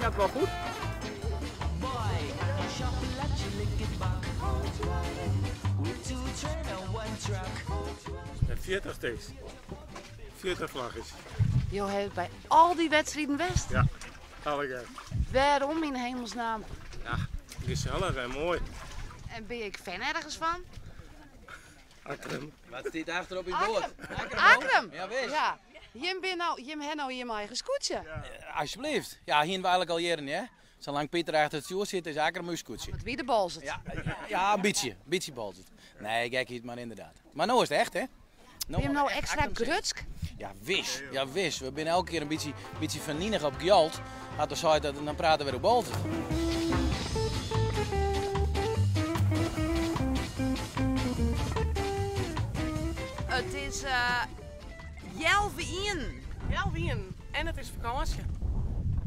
Ging dat wel goed? En 40 stuks. 40 vlaggetjes. Jo hawwe by al dy wedstriden west? Ja, allegear. Wêrom yn hemelsnaam? Ja, gesellich en moai. En bin je ek fan ergens fan? Akkrum. Wat stiet achter op je board? Akkrum. Akkrum. Ja, wis. Ja. Jim bin no, jim ha no jim eigen skûtsje. Alsjeblieft. Ja, hienen we eigenlik al jierren, hè. Salang Pieter achter it stjoer sit, is Akkrum ús skûtsje. It wie de Boalsert. Ja, ja, in bytsje. In bytsje Boalsert. Nee, gekheid, mar ynderdaad. Mar no is it echt, hè. Binne jim no ekstra grutsk? Ja, wis. Ja, wis. We binne elke kear in bytsje, bytsje ferninich op Gjalt. Hat er sein dat dan prate we wer oer Boalsert. It is healwei ienen. Healwei ienen en it is fakânsje.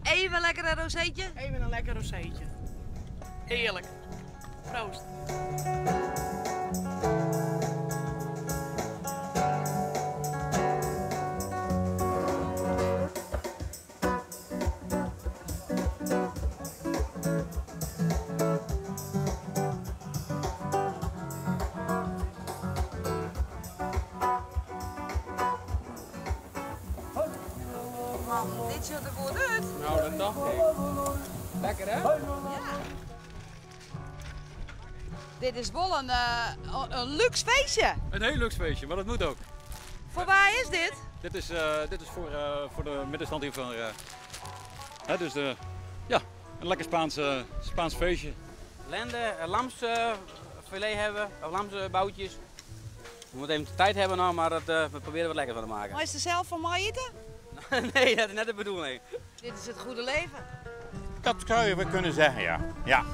Even lekker in rozeetje? Even in lekker rozeetje. Hearlik. Proost. Man, dit sjocht der goed út. Nou, dat tocht ik. Lekker hè? Ja. Dit is wol in, in lúks feestje. In hiel lúks feestje, mar dat moat ek. Foar wa is dit? Dit is, dit is foar, foar de middenstand hier fan, hè, dus de, ja, in lekker Spaans, Spaans feestje. Lende, lamsfilet hawwe we, of lamsboutjes. We moatte even tijd hawwe noch, mar dat, we probearje wat lekkers fan te meitsjen. Meist der sels fan mei-ite? Nee, dat is net de bedoeling. Dit is it goede leven. Dat zou je wel kunnen zeggen, ja. Ja.